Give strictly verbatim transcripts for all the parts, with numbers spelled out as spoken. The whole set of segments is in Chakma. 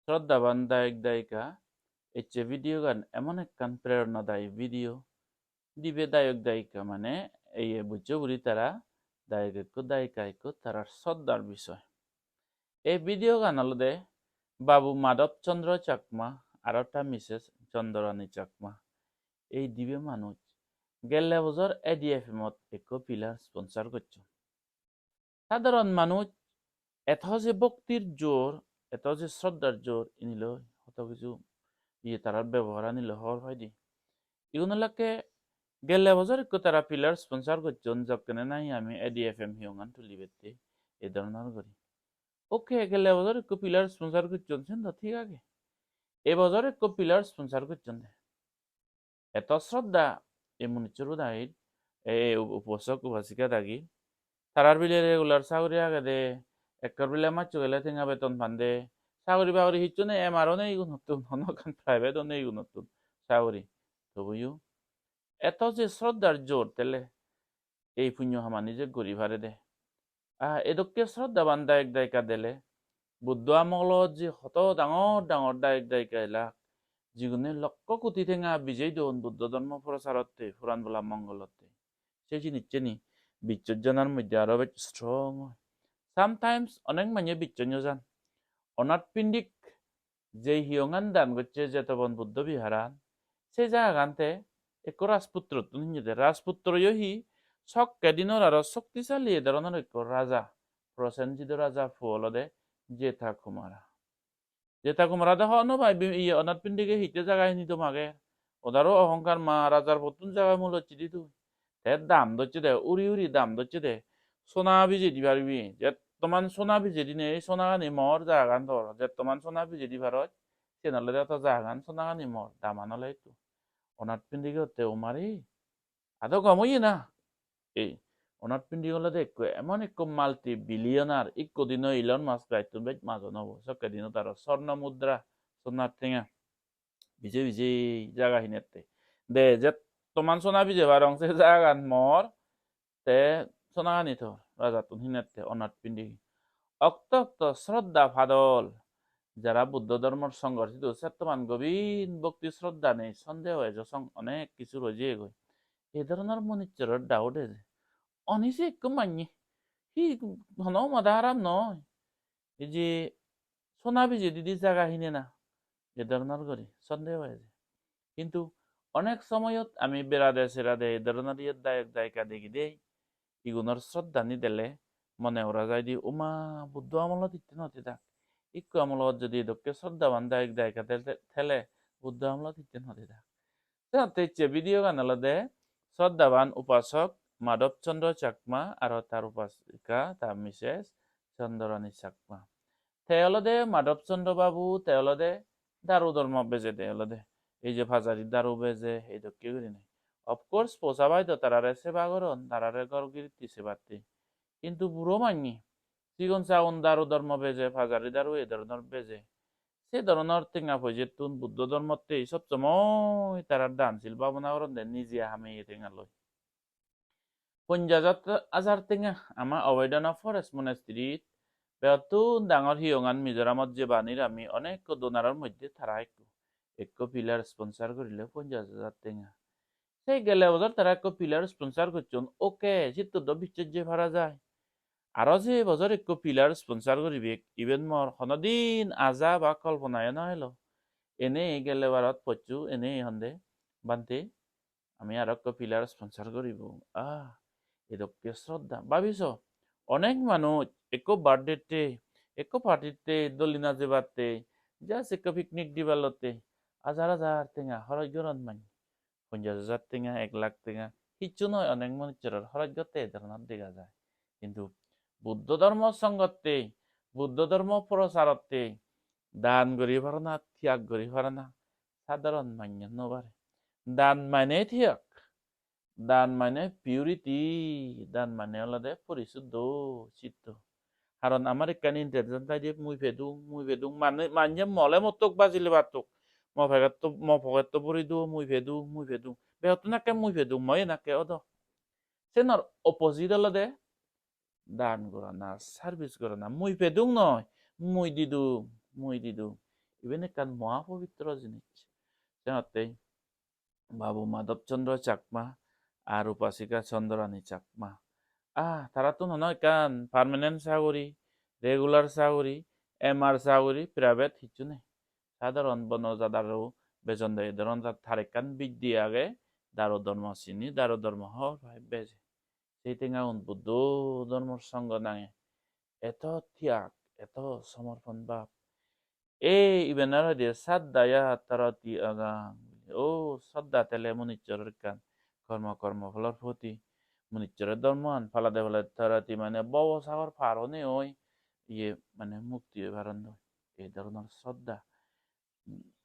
Sroddhaban dayok dayika, ecche video gan emon ekkan prerona dayi video, dibe dayok dayika mane eye bujjo guri tara dayok ekko dayika ekko tarar sroddhar bisoy. Ei video gan olode Babu Madhav Chandra Chakma aro ta Missus Chandrani Chakma. Ei dibe manuj gelle bojor A D F M ot ekko pillar sponsor gocchon. Sadharon manuj eto je bhoktir jor, eto je sroddhar jor, inilo hoto kichu iye tarar beboharan ilo hobor paide. Igun olakke gelle bojor ekko tara pillar sponsor gocchon, jokkene nahi ami A D F M hiyongan tulibette, ei dhoronor guri. Okay, gelle bojor ekko pillar sponsor gocchon, sen do thik age. Ei bojor ekko pillar sponsor gocchon de. Eto sroddha ei munuchor udahit, ei u-, upasok upasika dagi. Tarar bile regular sagori agede, ekkor bile maccho gele tenga beton pande. Sagori bagori hissu nei, M R O nei igunottun, hono ekkan private o nei igunottun sagori. Tobuyo eto je sroddhar jor tele ei punyo hamani je guri parede. Ah, edokke sroddhaban dayok dayika dele, Buddho amolot je hoto dangor dangor dayok dayika elak, jigune lokko koti tenga bijei don Buddho dhormo procharotte, puran bola mongolotte. Se jinisseni bichchot janar moddhe aro bej strong oi. Sometimes onek manye bichchot no jan. Onath Pindik je hiyongan dan gocche Jetobon Buddho Biharan, se jagagan te ekko Rajputrottun hinede. Rajputroyo hi sokke dinor aro shoktisali e dhoronor ekko raja, Prosenjito raja puo olode Jetha Kumara. Jetha Kumara do hobor no pai, bi-, iye, Onath Pindige hitte jaga hini dom age. Odaro ohonkar ma rajar pottun jaga mul hocche di tui. Te dam docche de, uri uri dam docche de. Sona bije di paribi. Jettoman sona bije dine, ei sonagani mor, jagagan tor. Jettoman sona bije di paroj, siyen olode to jagagan, sonagani mor, daman ole etto. Onath Pindige hotte, "O mare, ado gom oye na?" Ei Onath Pindige olode ekko emon ekko multi billionaire, ikko dino Elon Musk gaittun bej majon obo. Sokke dinot aro sorno mudra, sonar tenga bije bije jaga hinette. De, jettoman sona bije parong, se jagagan mor, te sonagani tor, rajattun hinette, Onath Pindige. Okto okto sroddha padol, jara Buddho dhormor songhorshito, settoman gobin bhokti sroddha nei, sondeho ejo song onek kisu roi jeyegoi. Ei dhoronor munuchchoror doubt eje. Oni se ekko manye, hi hono mada harap noi. Ei je sona bije didi jaga hine na, e dhoronor guri sondeho eje. Hintu onek somoyot ami berade serade e dhoronor iyot dayok dayika degi dei, igunor sroddhani dele mone gora jai de, "Oma, Buddho amolot hitte no thedak? Ikko amolot jodi edokke sroddhaban dayok dayika thel-, thele Buddho amolot hitte no thedak?" Te ecche video gan olode sroddhaban upasok Madhav Chandra Chakma aro tar upasika, tar Missus Chandrani Chakma. Te olode Madhav Chandra babu, te olode daru dhormo bejede olode. Ei je pajari daru beje, ei dokke gurinei. Of course, posa bai do tarare seba goron, tarare ghor giritti sebatte. Hintu buro manye, sigon sagon daru dhormo beje, pajari daru ei dhoronor beje. Se dhoronor tenga poijettun Buddho dhormotte sob somoi tara dan sil bhabona goronde, nije hameye tenga loi. Ponjash hajar tenga ama Awaidana Forest Monastery-t begottun dangor hiyongan Mizoramot je banir ami, onekko donor-or moddhe tara ekko, ekko pillar sponsor gorile ponjash hajar tenga. Se gelle bojor tara ekko pillar sponsor gocchon, okay, sitto do bicchej je para jai. Aro je bojor ekko pillar sponsor guribek, iben mor honodin aja ba kolponayo no elo. Ene gelle barot pocchu, ene honde, "Bhante, ami aro ekko pillar sponsor guribo." Ah, edokke sroddha. Bhabi so, onek manuj ekko birthday-tte, ekko party-tte, doli najebatte, just ekko picnic dibalotte hajar hajar tenga horoj goron manye. Ponjash hajar tenga, ek lakh tenga, hissu noi, onek manuchchor horoj gotte e dhoronor dega jai. Hintu Buddho dhormo songhotte, Buddho dhormo procharotte dan guri parana, tyag guri parana sadharon manye no pare. Dan mane tyag, dan mane purity, dan mane olode porisuddho chitto. Karon amar ekkan intention thai je mui pedung, mui pedung, mane, manye mole mottok bajile battok, mo poketto, mo poketto puri duo, mui pedung, mui pedung. Begottun ekke mui pedung, moyen ekke odo. Senor opposite olode dan gorana, service gorana. Mui pedung noi, mui didung, mui didung. Iben ekkan moha pobitro jinis. Senottei Babu Madhab Chandra Chakma ar Upasika Chandrani Chakma. Ah, tarattun hono ekkan permanent saguri, regular saguri, M R saguri, private hissu nei. Sadharon bono jadaro bejon de, ei dhoron jat tar ekkan bidde age, daro dhormo sini, daro dhormo hor pai beje. Sei tengaun Buddho dhormor songho nange eto tyag, eto somorpon bhab. Ei iben aro hoide saddhaya tarati agang. O saddha tele munissoror ekkan kormo, kormo pholor poti. Munissoror dhormoan palade palade tarati mane bhobo sagor par onei oi iye mane mukti oi parondoi. Ei dhoronor saddha.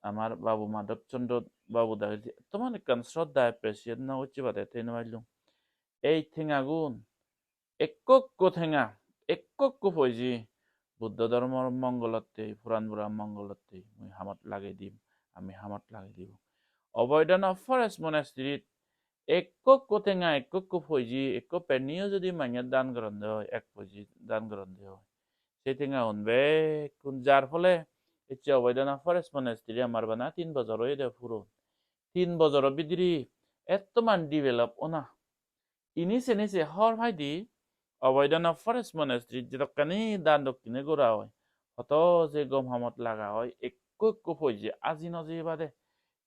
Amar Babu Madhab Chandra Babu dagi ettoman ekkan sroddha appreciate no gocche bade thei no pailung. Ei tengagun, ekko ekko tenga, ekko ekko poije Buddho dhormor mongolotte, puran puran mongolotte mui hamot lagei dim, ami hamot lagei dibong. Oboidana Forest Monastery-t ekko ekko tenga, ekko ekko poije, ekko penniyo jodi manye dan goronde oi, ek poije dan goronde oi, se tengaun bekkun, jar phole ecche Oboidana Forest Monastery amar bana tin bojor oyede puron. Tin bojoro bidire ettoman develop ona. Ini seni se hor paide Oboidana Forest Monastery jedokkani dan dokkine gora oi, hoto je gom hamot laga oi, ekko ekko poije aji no jeye bade.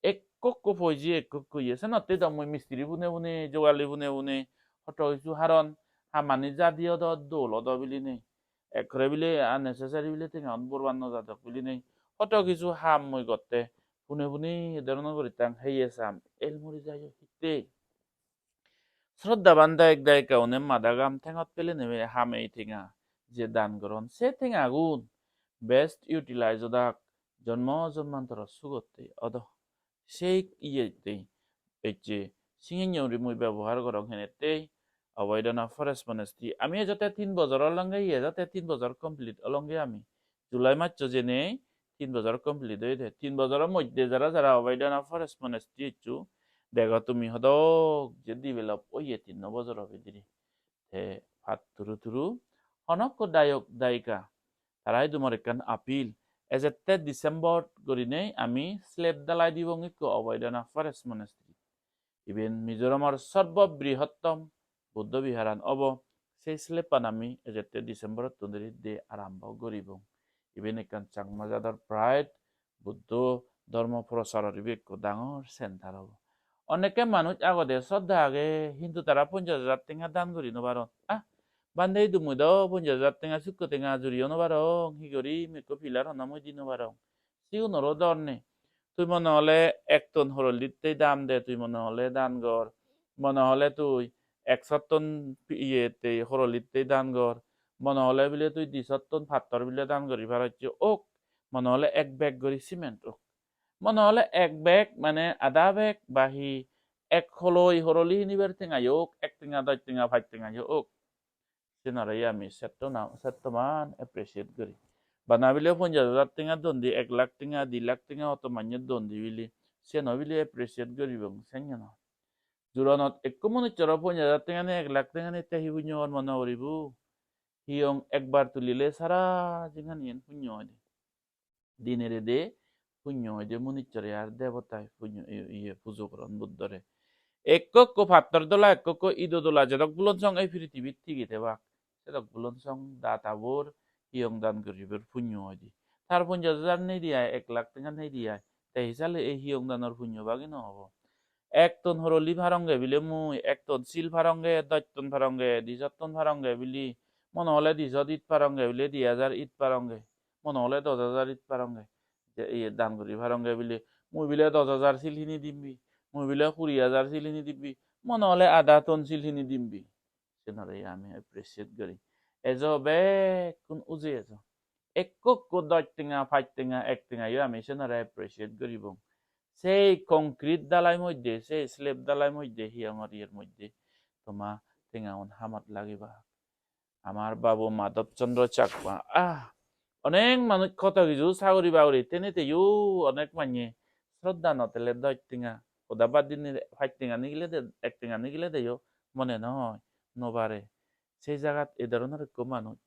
Ekko ekko poije ekko ekko iye. Senotte do mui mistiri pune pune, jogali pune pune, hoto hissu haron, hammani jadi odo, dol odo bilinei. Ekkore bile unnecessary bile tengaun borbat no jadok bilinei. Hoto hissu ham mui gotte pune pune, e dhoronor guri tang heye sam el muri jaiyo hittei. Sroddhaban dayok dayika une mada gam thengot pele nebe hamei tenga je dan goron, se tengagun best utilize odak, jonmo jonmantoro sugotte odo. Sei iyettei ecche singenye uri mui bebohar gorong henettei Oboidana Forest Monastery. Ami ejotte tin bojor olonge, iye ejotte tin bojor complete olonge ami. July masso jenei tin bojor complete oyede. Tin bojoro moddhe jara jara Oboidana Forest Monastery eccho, dego tumi hodok je develop oye tinno bojoro bidire. Te patturu turu honokko dayok dayika, tara idu mor ekkan appeal, ejette December gurinei ami slab dalai dibong ikko Oboidana Forest Monastery. Iben Mizoramor sorbo brihottom Buddho Viharan obo. Sei slab-an ami ejette December-ottun dhuri de arombo guribong. Iben ekkan Changma jador pride, Buddho dhormo procharor ibe ekko dangor center obo. Onekke manuj agode, sroddha age, hintu tara ponjash hajar tenga dan guri no paron. Ah, bhante, idu mui do ponjash hajar tenga, sukko tenga juriyo no parong, hi gorim, ekko pillar honna mui di no parong. Sigunoro dor nei. Tui mone hole ek ton horolittei dan de, tui mone hole dan gor. Mone hole tui ekso ton pi-, iyettei, horolittei dan gor. Mone hole bile tui diso ton pattor bile dan guri parocche ok. Mone hole ek bag guri cement ok. Mone hole ek bag mane ada bag ba hi, ek holoi horoli hinibar tenga yo ok, ek tenga, dosh tenga, pach tenga yo ok. Senore ami setto na, settoman appreciate guri. Bana bile ponjash hajar tenga don di, ek lakh tenga, di lakh tenga hoto manye don di bile, seno bile appreciate guribong, senyo noi. Juronot ekko manuchchoro ponjash hajar tenga nei, ek lakh tenga nei, te hi punyo hormo no guribo? Hiyong ekbar tulile sara jinghaniyen punyo oide. Dinere de punyo oide, munuchchore ar debotai punyo, i-, iye pujo goron Buddhore. Ekko ekko pattor dola, ekko ekko ido dola, jedok bulon song ei pirithibit tige tebak, sedok bulon song databor hiyong dan guribar punyo oide. Tar ponjash hajar nei di ai, ek lakh tenga nei di ai, te hi sale ei hiyong danor punyo bagi no obo? Ek ton horoli paronge bile mui, ek ton sil paronge, dosh ton paronge, diso ton paronge bile, mone hole diso it paronge bile, di hajar it paronge, mone hole dosh hajar it paronge, je iye dan guri paronge bile, mui bile dosh hajar sil hini dimbi, mui bile kuri hajar sil hini dimbi, mone hole ada ton sil hini dimbi. Senore ami appreciate guri. Ejo bekkun uje ejo. Ekko ekko dosh tenga, pach tenga, ek tenga yo ami senore appreciate guribong. Sei concrete dalai moddhe, sei slab dalai moddhe, hiyongor iyer moddhe toma tengaun hamot lagibak. Amar Babu Madhab Chandra Chakma, ah, onek manuj hoto hissu saguri baguri tenei teyo onek manye sroddha no tele dosh tenga, hoda bad dinei pach tenga nigile de, ek tenga nigile deyo mone noi, no pare. Sei jagat ei dhoronor ekko manuj,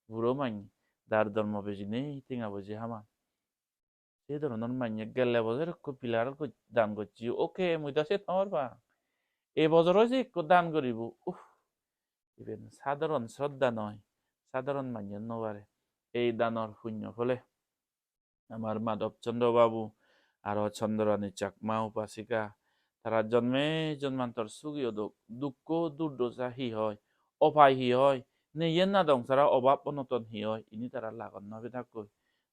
buro manye, dar dhormo bejinei tenga poije haman. Ei dhoronor manye gelle bojor ekko pillar goj-, dan gocche. Oke, mui do se hobor pang. Ei bojoro je ekko dan guribo. Uff, iben sadharon shraddha noi. Sadharon manye no pare. Ei danor punyo phole amar Madhab Chandra Babu, aro Chandrani Chakma upasika, tara jonme jonmantor sugi odok, dukko durdosa hi hoi, opai hi hoi, neye nadong sara obab onoton hi hoi, ini tara lagot no pedakkoi.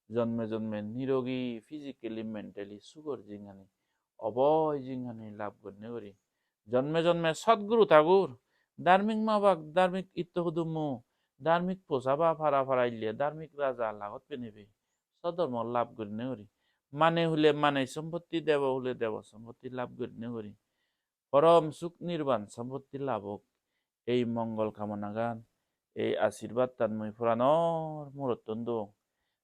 Jonme jonme nirogi, physically, mentally sugor jinghani, oboi jinghani lab gonne guri. Jonme jonme Sadguru Thakur, dharmik ma bap, dharmik itto hudummo, dharmik posa ba para para ille, dharmik raja lagot pene be, sodhormo lab gurinei guri. Mane hule mane sompotti, debo hule debo sompotti lab gurinei guri. Porom suk nirban sompotti labok. Ei mongol kamonagan, ei ashirbadtan mui puranor murottun dong.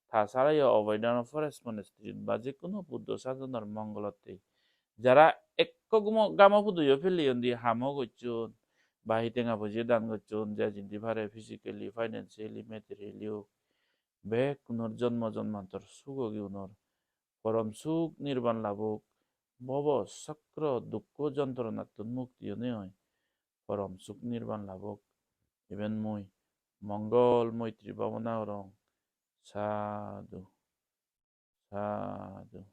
Ta sarayo Abhayadana Forest Monastery-t ba je hono Buddho sadonor mongolotte. Jara ekko gumo-, gamo pudoyo peleyon di hamo gocchon, ba hi tenga poje dan gocchon, je jindi pare physically, financially, materially ok. Bekkunor jonmo jonmantor suk ogi unor. Porom suk nirban labok, bobo sokro dukko jontronattun mukti onei oi. Porom suk nirban labok. Iben mui mongol moitri bhabona gorong. Sadhu, sadhu,